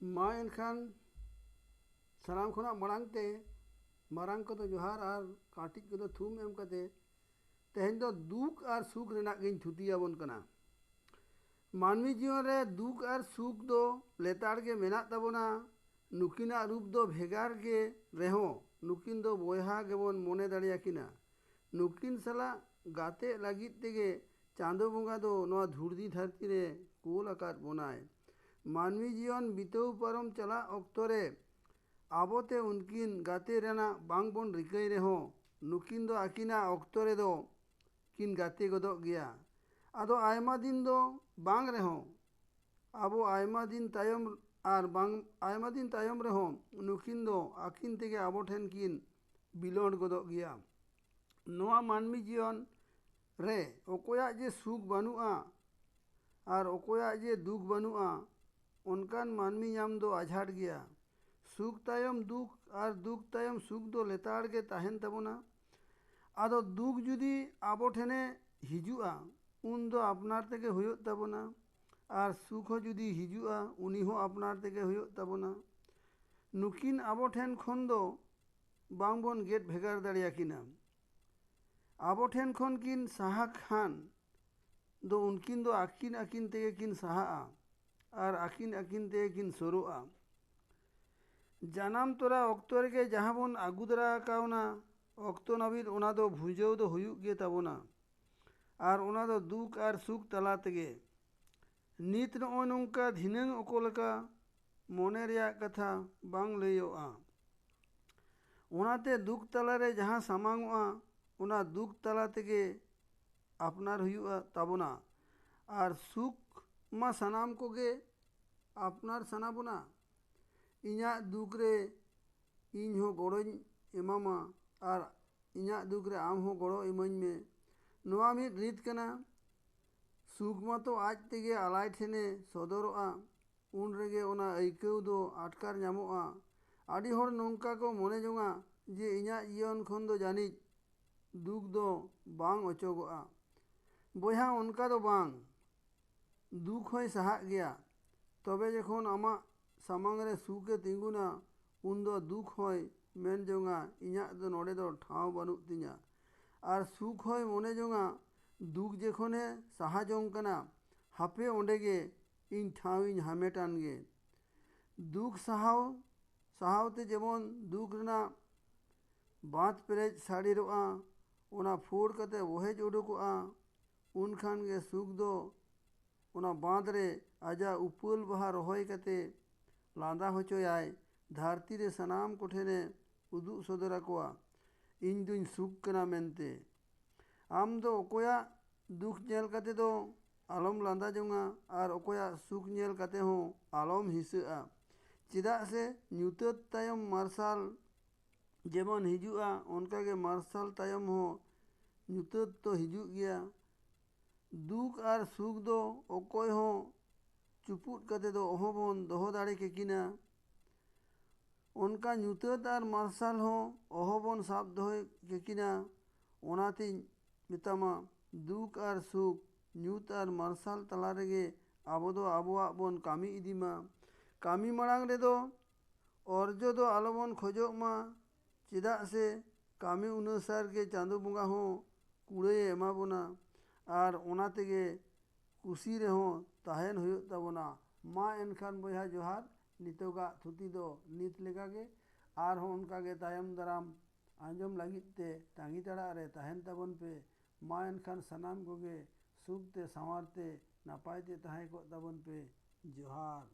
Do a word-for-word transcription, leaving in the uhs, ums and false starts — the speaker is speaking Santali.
ᱢᱟ ᱮᱱᱠᱷᱟᱱ ᱥᱟᱱᱟᱢ ᱠᱷᱚᱱᱟᱜ ᱢᱟᱲᱟᱝ ᱛᱮ ᱢᱟᱨᱟᱝ ᱠᱚᱫᱚ ᱡᱚᱦᱟᱨ ᱟᱨ ᱠᱟᱹᱴᱤᱡ ᱠᱚᱫᱚ ᱛᱷᱩᱢ ᱮᱢ ᱠᱟᱛᱮ ᱛᱮᱦᱮᱧ ᱫᱚ ᱫᱩᱠ ᱟᱨ ᱥᱩᱠ ᱨᱮᱱᱟᱜ ᱜᱤᱧ ᱛᱷᱩᱛᱤ ᱟᱵᱚᱱ ᱠᱟᱱᱟ᱾ ᱢᱟᱹᱱᱢᱤ ᱡᱤᱭᱚᱱ ᱨᱮ ᱫᱩᱠ ᱟᱨ ᱥᱩᱠ ᱫᱚ ᱞᱮᱛᱟᱲ ᱜᱮ ᱢᱮᱱᱟᱜ ᱛᱟᱵᱚᱱᱟ᱾ ᱱᱩᱠᱤᱱᱟᱜ ᱨᱩᱯ ᱫᱚ ᱵᱷᱮᱜᱟᱨ ᱜᱮ ᱨᱮᱦᱚᱸ ᱱᱩᱠᱤᱱ ᱫᱚ ᱵᱚᱭᱦᱟ ᱜᱮᱵᱚᱱ ᱢᱚᱱᱮ ᱫᱟᱲᱮᱭᱟᱠᱤᱱᱟ᱾ ᱱᱩᱠᱤᱱ ᱥᱟᱞᱟᱜ ᱜᱟᱛᱮᱜ ᱞᱟᱹᱜᱤᱫ ᱛᱮᱜᱮ ᱪᱟᱸᱫᱚ ᱵᱚᱸᱜᱟ ᱫᱚ ᱱᱚᱣᱟ ᱫᱷᱩᱲᱫᱤ ᱫᱷᱟᱹᱨᱛᱤ ᱨᱮ ᱠᱳᱞ ᱟᱠᱟᱫ ᱵᱚᱱᱟᱭ᱾ ᱢᱟᱹᱱᱢᱤ ᱡᱤᱭᱚᱱ ᱵᱤᱛᱟᱹᱣ ᱯᱟᱨᱚᱢ ᱪᱟᱞᱟᱜ ᱚᱠᱛᱚ ᱨᱮ ᱟᱵᱚᱛᱮ ᱩᱱᱠᱤᱱ ᱜᱟᱛᱮ ᱨᱮᱱᱟᱜ ᱵᱟᱝ ᱵᱚᱱ ᱨᱤᱠᱟᱹᱭ ᱨᱮᱦᱚᱸ ᱱᱩᱠᱤᱱ ᱫᱚ ᱟᱹᱠᱤᱱᱟᱜ ᱚᱠᱛᱚ ᱨᱮᱫᱚ ᱠᱤᱱ ᱜᱟᱛᱮ ᱜᱚᱫᱚᱜ ᱜᱮᱭᱟ᱾ ᱟᱫᱚ ᱟᱭᱢᱟ ᱫᱤᱱ ᱫᱚ ᱵᱟᱝ ᱨᱮᱦᱚᱸ ᱟᱵᱚ ᱟᱭᱢᱟ ᱫᱤᱱ ᱛᱟᱭᱚᱢ ᱟᱨ ᱵᱟᱝ ᱟᱭᱢᱟ ᱫᱤᱱ ᱛᱟᱭᱚᱢ ᱨᱮᱦᱚᱸ ᱱᱩᱠᱤᱱ ᱫᱚ ᱟᱹᱠᱤᱱ ᱛᱮᱜᱮ ᱟᱵᱚ ᱴᱷᱮᱱ ᱠᱤᱱ ᱵᱤᱞᱚᱱ ᱜᱚᱫᱚᱜ ᱜᱮᱭᱟ᱾ ᱱᱚᱣᱟ ᱢᱟᱹᱱᱢᱤ ᱡᱤᱭᱚᱱ ᱨᱮ ᱚᱠᱚᱭᱟᱜ ᱡᱮ ᱥᱩᱠ ᱵᱟᱹᱱᱩᱜᱼᱟ ᱟᱨ ᱚᱠᱚᱭᱟᱜ ᱡᱮ ᱫᱩᱠ ᱵᱟᱹᱱᱩᱜᱼᱟ, ᱚᱱᱠᱟᱱ ᱢᱟᱹᱱᱢᱤ ᱧᱟᱢ ᱫᱚ ᱟᱡᱷᱟᱴ ᱜᱮᱭᱟ᱾ ᱥᱩᱠ ᱛᱟᱭᱚᱢ ᱫᱩᱠ ᱟᱨ ᱫᱩᱠ ᱛᱟᱭᱚᱢ ᱥᱩᱠ ᱫᱚ ᱞᱮᱛᱟᱲ ᱜᱮ ᱛᱟᱦᱮᱱ ᱛᱟᱵᱚᱱᱟ᱾ ᱟᱫᱚ ᱫᱩᱠ ᱡᱩᱫᱤ ᱟᱵᱚ ᱴᱷᱮᱱᱮ ᱦᱤᱡᱩᱜᱼᱟ, ᱩᱱ ᱫᱚ ᱟᱯᱱᱟᱨ ᱛᱮᱜᱮ ᱦᱩᱭᱩᱜ ᱛᱟᱵᱚᱱᱟ᱾ ᱟᱨ ᱥᱩᱠ ᱦᱚᱸ ᱡᱩᱫᱤ ᱦᱤᱡᱩᱜᱼᱟ, ᱩᱱᱤ ᱦᱚᱸ ᱟᱯᱱᱟᱨ ᱛᱮᱜᱮ ᱦᱩᱭᱩᱜ ᱛᱟᱵᱚᱱᱟ᱾ ᱱᱩᱠᱤᱱ ᱟᱵᱚ ᱴᱷᱮᱱ ᱠᱷᱚᱱ ᱫᱚ ᱵᱟᱝ ᱵᱚᱱ ᱜᱮᱫ ᱵᱷᱮᱜᱟᱨ ᱫᱟᱲᱮᱭᱟᱠᱤᱱᱟ᱾ ᱟᱵᱚ ᱴᱷᱮᱱ ᱠᱷᱚᱱ ᱠᱤᱱ ᱥᱟᱦᱟ ᱠᱷᱟᱱ ᱫᱚ ᱩᱱᱠᱤᱱ ᱫᱚ ᱟᱹᱠᱤᱱ ᱟᱹᱠᱤᱱ ᱛᱮᱜᱮ ᱠᱤᱱ ᱥᱟᱦᱟᱜᱼᱟ ᱟᱨ ᱟᱹᱠᱤᱱ ᱟᱹᱠᱤᱱ ᱛᱮᱜᱮ ᱠᱤᱱ ᱥᱩᱨᱩᱜᱼᱟ᱾ ᱡᱟᱱᱟᱢ ᱛᱚᱨᱟ ᱚᱠᱛᱚ ᱨᱮᱜᱮ ᱡᱟᱦᱟᱸ ᱵᱚᱱ ᱟᱹᱜᱩ ᱫᱟᱨᱟ ᱠᱟᱣᱱᱟ, ᱚᱠᱛᱚ ᱱᱟᱹᱵᱤᱫ ᱚᱱᱟ ᱫᱚ ᱵᱷᱩᱸᱡᱟᱹᱣ ᱫᱚ ᱦᱩᱭᱩᱜ ᱜᱮ ᱛᱟᱵᱚᱱᱟ᱾ ᱟᱨ ᱚᱱᱟ ᱫᱚ ᱫᱩᱠ ᱟᱨ ᱥᱩᱠ ᱛᱟᱞᱟ ᱛᱮᱜᱮ᱾ ᱱᱤᱛ ᱱᱚᱜᱼᱚᱭ ᱱᱚᱝᱠᱟ, ᱫᱷᱤᱱᱟᱹᱝ ᱚᱠᱚ ᱞᱮᱠᱟ, ᱢᱚᱱᱮ ᱨᱮᱭᱟᱜ ᱠᱟᱛᱷᱟ ᱵᱟᱝ ᱞᱟᱹᱭᱚᱜᱼᱟ᱾ ᱚᱱᱟᱛᱮ ᱫᱩᱠ ᱛᱟᱞᱟᱨᱮ ᱡᱟᱦᱟᱸ ᱥᱟᱢᱟᱝᱚᱜᱼᱟ, ᱚᱱᱟ ᱫᱩᱠ ᱛᱟᱞᱟ ᱛᱮᱜᱮ ᱟᱯᱱᱟᱨ ᱦᱩᱭᱩᱜᱼᱟ ᱛᱟᱵᱚᱱᱟ᱾ ᱟᱨ ᱥᱩᱠ ᱢᱟ ᱥᱟᱱᱟᱢ ᱠᱚᱜᱮ ᱟᱯᱱᱟᱨ ᱥᱟᱱᱟ ᱵᱚᱱᱟ᱾ ᱤᱧᱟᱹᱜ ᱫᱩᱠ ᱨᱮ ᱤᱧ ᱦᱚᱸ ᱜᱚᱲᱚᱧ ᱮᱢᱟᱢᱟ ᱟᱨ ᱤᱧᱟᱹᱜ ᱫᱩᱠ ᱨᱮ ᱟᱢ ᱦᱚᱸ ᱜᱚᱲᱚ ᱤᱢᱟᱹᱧ ᱢᱮ᱾ ᱱᱚᱣᱟ ᱢᱤᱫ ᱨᱤᱛ ᱠᱟᱱᱟ᱾ ᱥᱩᱠ ᱢᱟᱛᱚ ᱟᱡ ᱛᱮᱜᱮ ᱟᱞᱟᱭ ᱴᱷᱮᱱᱮ ᱥᱚᱫᱚᱨᱚᱜᱼᱟ, ᱩᱱ ᱨᱮᱜᱮ ᱚᱱᱟ ᱟᱹᱭᱠᱟᱹᱣ ᱫᱚ ᱟᱴᱠᱟᱨ ᱧᱟᱢᱚᱜᱼᱟ᱾ ᱟᱹᱰᱤ ᱦᱚᱲ ᱱᱚᱝᱠᱟ ᱠᱚ ᱢᱚᱱᱮ ᱡᱚᱝᱟ ᱡᱮ ᱤᱧᱟᱹᱜ ᱡᱤᱭᱚᱱ ᱠᱷᱚᱱ ᱫᱚ ᱡᱟᱹᱱᱤᱡ ᱫᱩᱠ ᱫᱚ ᱵᱟᱝ ᱚᱪᱚᱜᱚᱜᱼᱟ᱾ ᱵᱚᱭᱦᱟ, ᱚᱱᱠᱟ ᱫᱚ ᱵᱟᱝ᱾ ᱫᱩᱠ ᱦᱚᱸᱭ ᱥᱟᱦᱟᱜ ᱜᱮᱭᱟ᱾ ᱛᱚᱵᱮ ᱡᱚᱠᱷᱚᱱ ᱟᱢᱟᱜ ᱥᱟᱢᱟᱝ ᱨᱮ ᱥᱩᱠ ᱮ ᱛᱤᱸᱜᱩᱱᱟ, ᱩᱱᱫᱚ ᱫᱩᱠ ᱦᱚᱸᱭ ᱢᱮᱱ ᱡᱚᱝᱟ, "ᱤᱧᱟᱹᱜ ᱫᱚ ᱱᱚᱰᱮ ᱫᱚ ᱴᱷᱟᱶ ᱵᱟᱹᱱᱩᱜ ᱛᱤᱧᱟ᱾" ᱟᱨ ᱥᱩᱠ ᱦᱚᱸᱭ ᱢᱚᱱᱮ ᱡᱚᱝᱟ, ᱫᱩᱠ ᱡᱚᱠᱷᱚᱱᱮ ᱥᱟᱦᱟ ᱡᱚᱝ ᱠᱟᱱᱟ, ᱦᱟᱯᱮ ᱚᱸᱰᱮ ᱜᱮ ᱤᱧ ᱴᱷᱟᱶ ᱤᱧ ᱦᱟᱢᱮᱴᱟᱱ ᱜᱮ᱾ ᱫᱩᱠ ᱥᱟᱦᱟᱣ ᱥᱟᱦᱟᱣ ᱛᱮ ᱡᱮᱢᱚᱱ ᱫᱩᱠ ᱨᱮᱱᱟᱜ ᱵᱟᱸᱫᱽ ᱯᱮᱨᱮᱡ ᱥᱟᱹᱲᱤᱨᱚᱜᱼᱟ, ᱚᱱᱟ ᱯᱷᱳᱲ ᱠᱟᱛᱮ ᱵᱚᱦᱮᱡ ᱩᱰᱩᱠᱚᱜᱼᱟ, ᱩᱱᱠᱷᱟᱱ ᱜᱮ ᱥᱩᱠ ᱫᱚ ᱚᱱᱟ ᱵᱟᱸᱫᱽ ᱨᱮ ᱟᱡᱟᱜ ᱩᱯᱟᱹᱞ ᱵᱟᱦᱟ ᱨᱚᱦᱚᱭ ᱠᱟᱛᱮ ᱞᱟᱸᱫᱟ ᱦᱚᱪᱚᱭᱟᱭ, ᱫᱷᱟᱹᱨᱛᱤ ᱨᱮ ᱥᱟᱱᱟᱢ ᱠᱚᱴᱷᱮᱱᱮ ᱩᱫᱩᱜ ᱥᱚᱫᱚᱨ ᱟᱠᱚᱣᱟ, "ᱤᱧ ᱫᱩᱧ ᱥᱩᱠ ᱠᱟᱱᱟ" ᱢᱮᱱᱛᱮ᱾ ᱟᱢ ᱫᱚ ᱚᱠᱚᱭᱟᱜ ᱫᱩᱠ ᱧᱮᱞ ᱠᱟᱛᱮ ᱫᱚ ᱟᱞᱚᱢ ᱞᱟᱸᱫᱟ ᱡᱚᱝᱟ ᱟᱨ ᱚᱠᱚᱭᱟᱜ ᱥᱩᱠ ᱧᱮᱞ ᱠᱟᱛᱮ ᱦᱚᱸ ᱟᱞᱚᱢ ᱦᱤᱸᱥᱟᱹᱜᱼᱟ᱾ ᱪᱮᱫᱟᱜ ᱥᱮ ᱧᱩᱛᱟᱹᱛ ᱛᱟᱭᱚᱢ ᱢᱟᱨᱥᱟᱞ ᱡᱮᱢᱚᱱ ᱦᱤᱡᱩᱜᱼᱟ, ᱚᱱᱠᱟᱜᱮ ᱢᱟᱨᱥᱟᱞ ᱛᱟᱭᱚᱢ ᱦᱚᱸ ᱧᱩᱛᱟᱹᱛ ᱫᱚ ᱦᱤᱡᱩᱜ ᱜᱮᱭᱟ᱾ ᱫᱩᱠ ᱟᱨ ᱥᱩᱠ ᱫᱚ ᱚᱠᱚᱭ ᱦᱚᱸ ᱪᱩᱯᱩᱫ ᱠᱟᱛᱮ ᱫᱚ ᱚᱦᱚᱵᱚᱱ ᱫᱚᱦᱚ ᱫᱟᱲᱮ ᱠᱮᱠᱤᱱᱟ᱾ ᱚᱱᱠᱟ ᱧᱩᱛᱟᱹᱛ ᱟᱨ ᱢᱟᱨᱥᱟᱞ ᱦᱚᱸ ᱚᱦᱚᱵᱚᱱ ᱥᱟᱵ ᱫᱚᱦᱚ ᱠᱮᱠᱤᱱᱟ᱾ ᱚᱱᱟᱛᱤᱧ ᱢᱮᱛᱟᱢᱟ, ᱫᱩᱠ ᱟᱨ ᱥᱩᱠ, ᱧᱩᱛ ᱟᱨ ᱢᱟᱨᱥᱟᱞ ᱛᱟᱞᱟ ᱨᱮᱜᱮ ᱟᱵᱚ ᱫᱚ ᱟᱵᱚᱣᱟᱜ ᱵᱚᱱ ᱠᱟᱹᱢᱤ ᱤᱫᱤ ᱢᱟ᱾ ᱠᱟᱹᱢᱤ ᱢᱟᱲᱟᱝ ᱨᱮᱫᱚ ᱚᱨᱡᱚ ᱫᱚ ᱟᱞᱚᱵᱚᱱ ᱠᱷᱚᱡᱚᱜ ᱢᱟ, ᱪᱮᱫᱟᱜ ᱥᱮ ᱠᱟᱹᱢᱤ ᱚᱱᱩᱥᱟᱨ ᱜᱮ ᱪᱟᱸᱫᱚ ᱵᱚᱸᱜᱟ ᱦᱚᱸ ᱠᱩᱲᱟᱹᱭᱮ ᱮᱢᱟ ᱵᱚᱱᱟ᱾ ᱟᱨ ᱚᱱᱟ ᱛᱮᱜᱮ ᱠᱩᱥᱤ ᱨᱮᱦᱚᱸ ᱛᱟᱦᱮᱱ ᱦᱩᱭᱩᱜ ᱛᱟᱵᱚᱱᱟ᱾ ᱢᱟ ᱮᱱᱠᱷᱟᱱ ᱵᱚᱭᱦᱟ ᱡᱚᱦᱟᱨ, ᱱᱤᱛᱚᱜᱟᱜ ᱛᱷᱩᱛᱤ ᱫᱚ ᱱᱤᱛ ᱞᱮᱠᱟᱜᱮ᱾ ᱟᱨᱦᱚᱸ ᱚᱱᱠᱟᱜᱮ ᱛᱟᱭᱚᱢ ᱫᱟᱨᱟᱢ ᱟᱸᱡᱚᱢ ᱞᱟᱹᱜᱤᱫ ᱛᱮ ᱛᱟᱺᱜᱤ ᱛᱟᱲᱟᱜ ᱨᱮ ᱛᱟᱦᱮᱱ ᱛᱟᱵᱚᱱ ᱯᱮ᱾ ᱢᱟ ᱮᱱᱠᱷᱟᱱ ᱥᱟᱱᱟᱢ ᱠᱚᱜᱮ ᱥᱩᱠ ᱛᱮ ᱥᱟᱶᱟᱨ ᱛᱮ ᱱᱟᱯᱟᱭ ᱛᱮ ᱛᱟᱦᱮᱸ ᱠᱚᱜ ᱛᱟᱵᱚᱱ ᱯᱮ᱾ ᱡᱚᱦᱟᱨ᱾